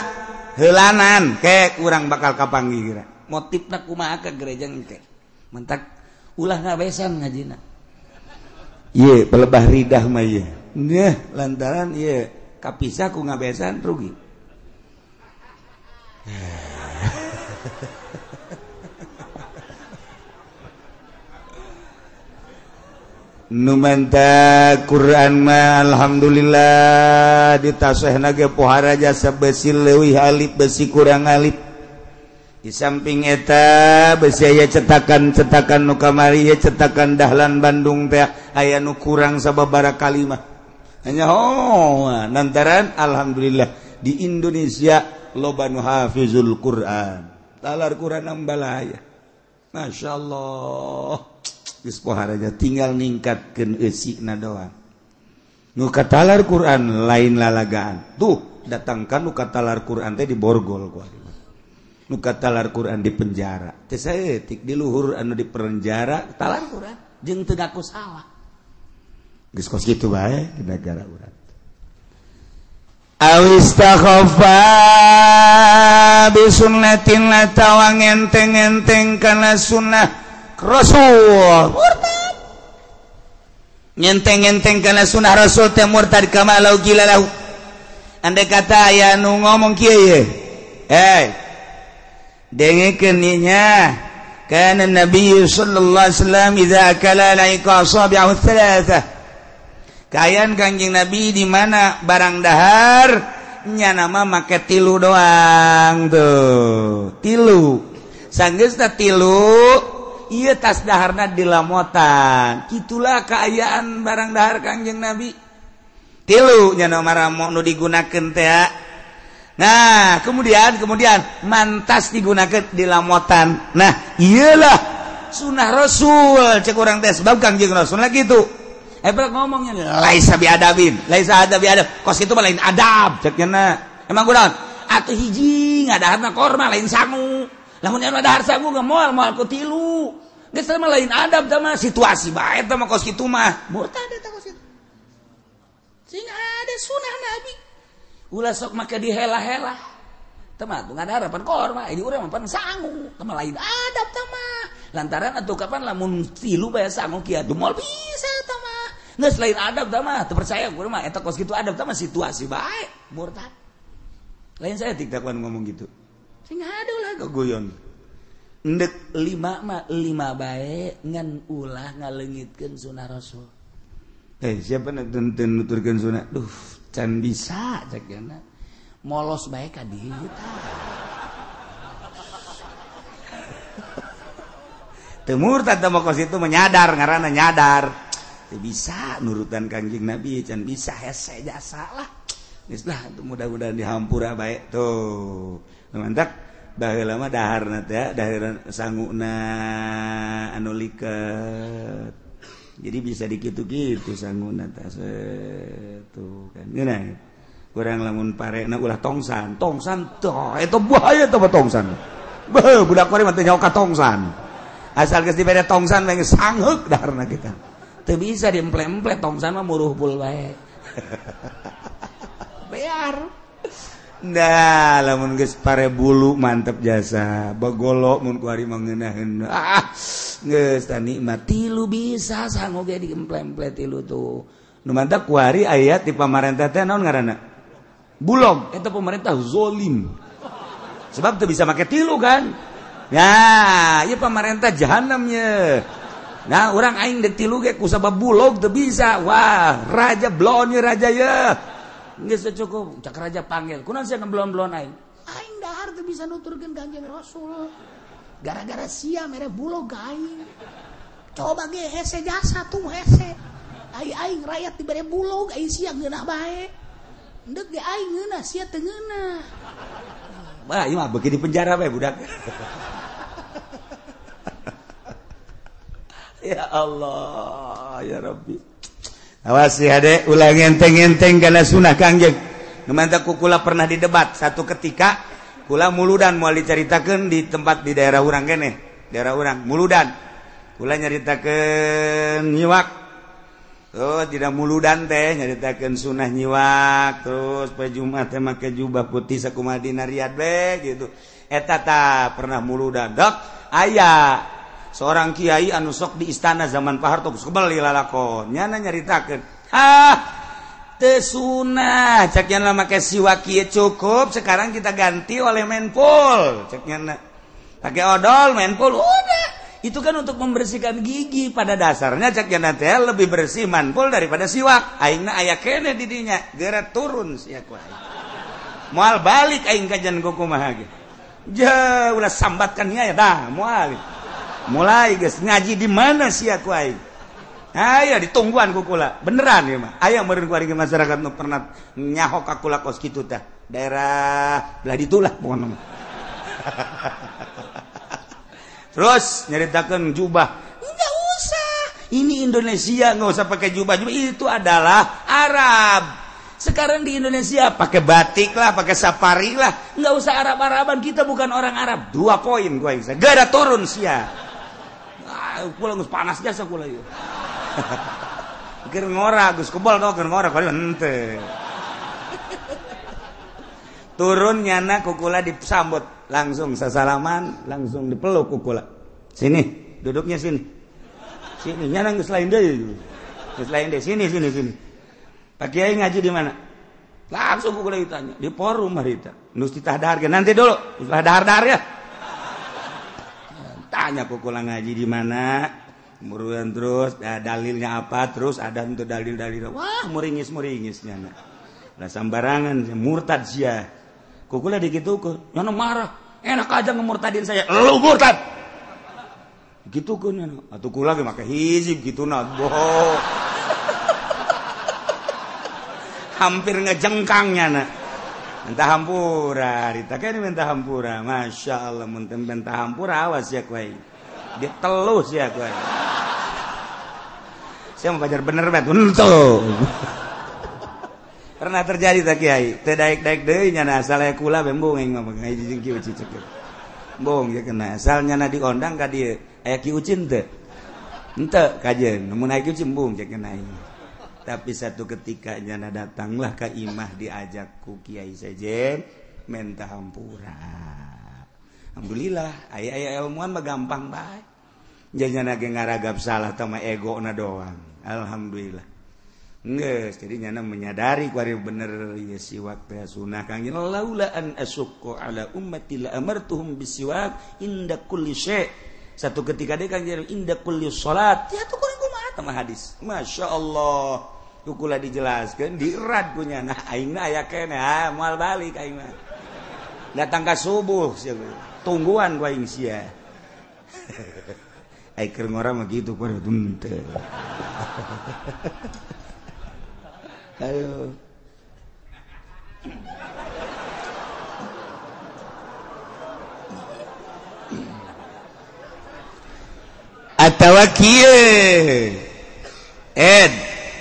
Heulanan ke urang bakal kapanggih kira. Motifna kumaha ka gereja engke. Mentak ulah ngabesan ngajina. Ye pelebah ridah mah ye. Neh lantaran ye kapisah ku ngabesan rugi. Nu manta Quran mah alhamdulillah ditasehna ge pohara jasa besi leuwih alif besi kurang alif. Di samping eta besi aya cetakan-cetakan nu kamari ye cetakan Dahlan Bandung teh aya nu kurang sababaraha kalimah. Hanya oh lantaran alhamdulillah di Indonesia loba nu hafizul Quran. Talar Quran ambalaya. Masyaallah. Geus pohara tinggal ningkatkeun eusina doang. Nu katalar Quran lain lalagaan. Tuh datangkan nu katalar Quran teh diborgol ku ari. Nu katalar Quran di penjara. Teh saeutik di luhur anu di penjara talar Quran jeung teu ngaku salah. Geus kos kitu bae di negara urang. Awistakhafa bi sunnatin atawa ngenteng-enteng kana sunnah Rasul murtad. Ngenteng-ngenteng kana sunnah Rasul teh murtad kama lau gila lahu. Andai kata aya nu ngomong kieu ye. Eh. Dengekeun nya. Kana Nabi sallallahu alaihi wasallam idza akala laika asabi'ahu thalatha. Kaayaan Kangjeng Nabi di mana barang dahar nya nama make tilu doang tuh. Tilu. Sanggeusna tilu iya tas daharna dilamotan. Itulah keayaan barang dahar Kangjeng Nabi. Tilu nya nama ramo nu digunakeun teh. Nah, kemudian mantas digunakeun dilamotan. Nah, iyalah sunah Rasul cek urang teh sebab Kangjeng Rasul lah gitu. Ngomongnya laisa biadabin, laisa adab biadab. Kos itu mah lain adab cek nya. Emang kunaon? Atuh hiji ngadaharna korma lain sangu. Lamun anu dahar sangu ge moal moal ku tilu. Geus mah lain adab tah mah situasi bae tah mah kos kitu mah. Murtad eta kos kitu. Sing ada sunah Nabi. Ulah sok make dihela-hela. Tah mah tuh ngadahar pan korma, ini urang mah pan sangu. Tah mah lain adab tah mah. Lantaran atuh kapan lamun tilu bae sangu kieu atuh moal bisa tah mah. Geus lain adab tah mah, teu percaya urang mah eta kos kitu adab tah mah situasi bae, murtad. Lain saya tiktakuan ngomong gitu. Sing ada ulah gogoyon. Ndek lima mah lima bae ngan ulah ngaleungitkeun sunah Rasul. Siapa nu teu nuturkeun sunah? Duh, can bisa cek nya. Molos bae ka dieu tah. Teu murtad tah mah kos itu menyadar ngaranna nyadar. Teu bisa nurutan Kangjeng Nabi, can bisa hese jasa lah. Geus lah mudah-mudahan dihampura bae tuh. Mantap baheula mah daharna teh dahar sanguna anu liket. Jadi bisa dikitu-kitu sanguna teh tuh kan. Ngeunah. Urang lamun parena ulah tongsan, tongsan tah eta bahaya teh tongsan. Beuh budak kuari mah teu nyaho ka tongsan. Asal geus dibere tongsan mah geus sangheuk daharna kita. Teu bisa diemple-emple tongsan mah muruhpul bae. Bear. Nah, lamun geus pare bulu mantep jasa. Bagolo mun kuari mah ngeunaheun. Ah, geus tah nikmat tilu bisa sangu ge diemple-emple tilu tuh. Nu mantap kuari aya di pamarentah teh naon ngaranna? Bulog, eta pemerintah zolim. Sebab teu bisa make tilu kan. Ya, ieu pamarentah jahanam ye. Nah, urang aing deuk tilu ge ku sabab bulog teu bisa. Wah, raja blon ye raja ye. Geus cukup, cak raja panggil. Kunaon sia ngeblon-blon aing? Aing dahar teu bisa nuturkeun Kangjeng Rasul. Gara-gara sia mere bulog ka aing. Coba ge hese jasa tuh hese. Ai aing rakyat dibere bulog, ai sia ngeunah bae. Ndek ge aing ngeunah, sia teu ngeunah. Wah, ieu mah beuki di penjara bae budak. Ya Allah, ya Rabbi. Awas ya adek, ulah ngenteng-ngenteng kana sunah Kangjeng. Nu mantap ku kula pernah didebat satu ketika kula muludan moal dicaritakeun di tempat di daerah urang keneh, daerah urang muludan. Kula nyaritakeun nyiwak. Tuh tidak muludan teh nyaritakeun sunah nyiwak terus poe Jumat teh make jubah putih sakumaha dina Riyadh we gitu. Eta ta pernah muludan. Dok, aya seorang kiai anu sok di istana zaman Pak Harto geus kebel lalakon. Nyana nyaritakeun, "Ah, teu sunah cek nya make siwak kieu cukup, sekarang kita ganti oleh menpul." Cek nya pakai odol menpul udah. Itu kan untuk membersihkan gigi pada dasarnya cek nya teh lebih bersih manpul daripada siwak. Aingna aya keneh di dinya, geura turun sia ku aing. Moal balik aing kajian kumaha ge. Ja ulah sambatkan nya ya dah moal. Mulai geus ngaji di mana sia ku aing. Aya ditungguan ku kula. Beneran ieu mah. Aya meureun ku ari masyarakat nu pernah nyaho ka kula kos kitu tah. Daerah belah ditu lah pokona mah. Terus nyeritakan jubah, nggak usah. Ini Indonesia nggak usah pakai jubah. Jubah itu adalah Arab. Sekarang di Indonesia pakai batik lah, pakai safari lah, nggak usah Arab-Araban. Kita bukan orang Arab. 2 poin gua bisa. Gak ada turun sia. Ah, pulang panas jasa kula ieu. Keur ngora geus kebal tau keur ngora kali henteu. Turun nyana kukula disambut. Langsung sasalaman, langsung dipeluk kukula. Sini, duduknya sini. Sini, nyana geus lain deui. Geus lain deui, sini sini sini. Pak Kiai ngaji di mana? Langsung kukula ditanya, di forum harita. Nus ditah dahar nanti dulu, ulah dahar-dahar ya. Tanya kukula ngaji di mana? Muruan terus, dalilnya apa? Terus ada untuk dalil-dalil. Wah, muringis-muringis nyana. Lah sambarangan murtad sia. Kukula dikitukeun, nyana marah. Enak aja ngemurtadin saya. Lu murtad. Gitukeun nyana. Atuh kula ge make hizib kituna. Bohong. Hampir ngejengkang nyana. Minta hampura, ditake minta hampura. Masya Allah mun teu minta hampura awas ya ku aing. Ditelus ya ku aing. Saya mau pajar bener bet. Henteu. Pernah terjadi tak kiai, teu daek-daek deui nyana asal aya kula bembung aing mah ngaji jeung Ki Uci cek. Bong ya kena asal nyana diondang ka dieu, aya Ki Uci teu. Henteu kajeun, mun aya Ki Uci embung cek kena aing. Tapi satu ketika nyana datanglah ka imah diajak ku Kiai Sejen menta hampura. Alhamdulillah aya-aya ilmuwan mah gampang bae. Nyana ge ngaragap salah teh mah egona doang. Alhamdulillah. Geus, jadi nyana menyadari kuari bener ieu siwak teh sunah Kang laula an asyqa ala ummati la amartuhum bisiwak inda kulli syai. Satu ketika deui Kang inda kulli salat. Ya tuh kurang kumaha teh hadis. Masya Allah. Kukula dijelaskeun dierad ku nyana aingna aya keneh ah moal balik aing mah. Datang ka subuh sia. Tungguan ku aing sia. Ai keur ngora mah kitu kuari henteu. Ayo. Atawa kieu. Ed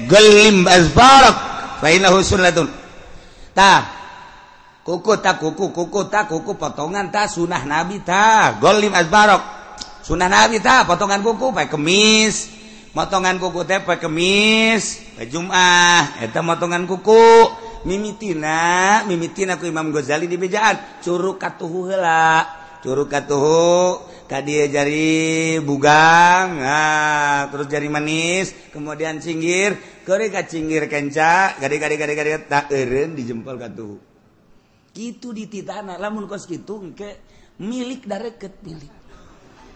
gelim azbarak fa innahu sunnatun. Tah. Kuku ta kuku, kuku ta kuku potongan ta sunah Nabi ta. Gelim azbarak. Sunah Nabi ta potongan kuku pae kemis. Motongan kuku teh poe Kemis, poe Jumat, eta motongan kuku. Mimitina, mimitina ku Imam Ghazali di bejaan, curug katuhu heula. Curug katuhu ka dieu jari bugang, nah, terus jari manis, kemudian cinggir, keuri ka cinggir kenca, gade-gade tak eureun di jempol katuhu. Kitu dititana, lamun kos kitu engke milik dareket milik.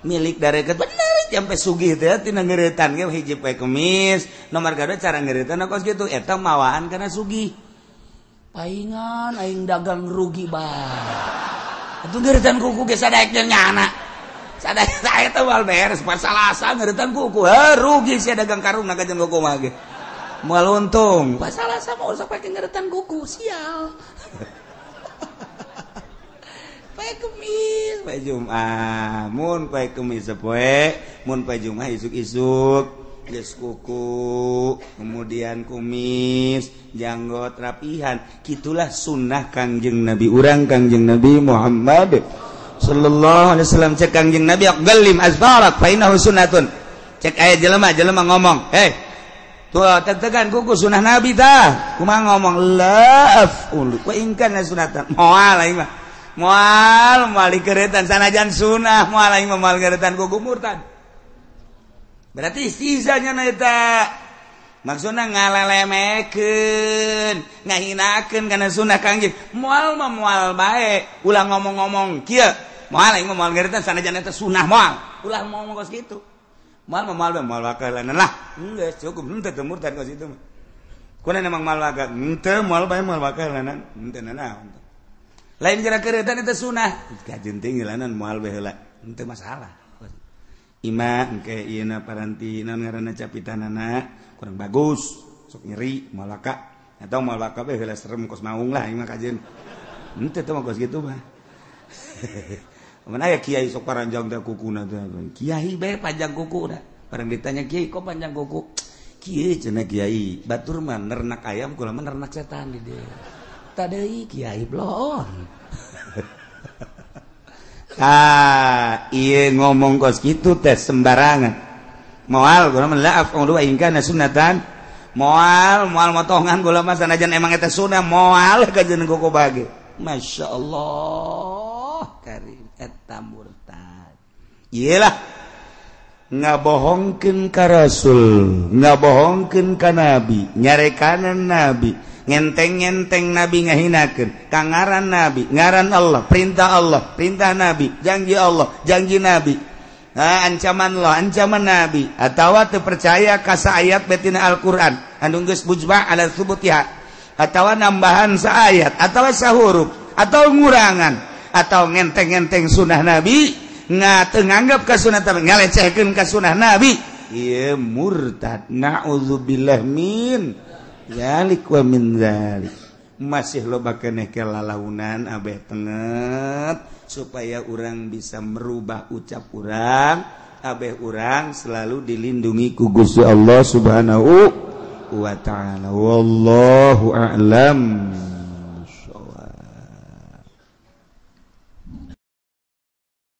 Milik dareket bener sampai sugih teh tina ngeuretan ge hiji poe Kemis nomor kadua cara ngeuretan kos kitu eta mawaan kana sugih paingan aing dagang rugi bae atuh ngeuretan kuku ge sadaek nyana sadaek eta moal beres pasalasa ngeuretan kuku heuh rugi sia dagang karung na kajeun kuku mah ge moal untung pasalasa mah usah pake ngeuretan kuku sial. Poe Kemis, poe Jumat, mun poe Kemis sapoe, mun poe Jumat isuk-isuk geus kuku, kemudian kumis, janggot rapihan. Kitulah sunnah Kangjeng Nabi urang Kangjeng Nabi Muhammad sallallahu alaihi wasallam. Cek Kangjeng Nabi aqallim azfarak fa innahu sunnatun. Cek aya jelema, jelema ngomong, "Hei, Tuh tetegan kuku sunah Nabi tah. Kumaha ngomong la af'ulu wa in kana sunatan. Moal aing mah. Moal moal dikeretan sanajan sunah moal aing mah moal ngeretan kuku murtad. Berarti istihzanya na eta. Maksudna ngalelemekeun, ngahinakeun kana sunah Kangjeng. Moal mah moal bae, ulah ngomong-ngomong kieu. Moal aing mah moal ngeretan sanajan eta sunah moal. Ulah ngomong kos kitu. Moal mah moal bae moal wakalanan lah. Geus cukup henteu teu murtad kos itu mah. Kuna emang moal wakal, henteu moal bae moal wakalanan, henteu nanaon. Lain gara keretan eta sunah, kajeun teh ngilanan moal bae heula, henteu masalah. Ima engke ieuna paranti naon ngaranna capitanana kurang bagus, sok nyeri moal waka atau moal waka bae heula serem kos maung lah ima kajeun. Henteu teh mah kos kitu mah. Mun aya kiai sok paranjang teh kukuna teh. Kiai bae panjang kukuna. Barang ditanya kiai kok panjang kuku? Kieu cenah kiai, batur mah nernak ayam kula mah nernak setan di dieu. Tadeuy kiai bloon. Ah, ieu ngomong kos kitu teh sembarangan. Moal kula mah la af'ulu wa in kana sunnatan. Moal moal motongan kula mah sanajan emang eta sunnah moal kajeun kuku bage. Masya Allah karim eta murtad. Iyalah ngabohongkeun ka Rasul, ngabohongkeun ka Nabi, nyarekanan Nabi, ngenteng-ngenteng Nabi ngahinakeun, ka ngaran Nabi, ngaran Allah, perintah Allah, perintah Nabi, janji Allah, janji Nabi. Nah, ancaman Allah, ancaman Nabi, atawa teu percaya ka saayat betina Al-Qur'an, anu geus mujma' ala tsubutiha, atawa nambahan saayat, atawa sahuruf, atau ngurangan, atau ngenteng-ngenteng sunah Nabi, teu nganggap ka sunah tapi ngalecehkeun ka sunah Nabi, ieu murtad. Na'udzubillah min zalik wa min zalik. Masih loba keneh kelalaunan abeh tenget supaya urang bisa merubah ucap urang, abeh urang selalu dilindungi ku Gusti Allah Subhanahu wa ta'ala. Wallahu a'lam.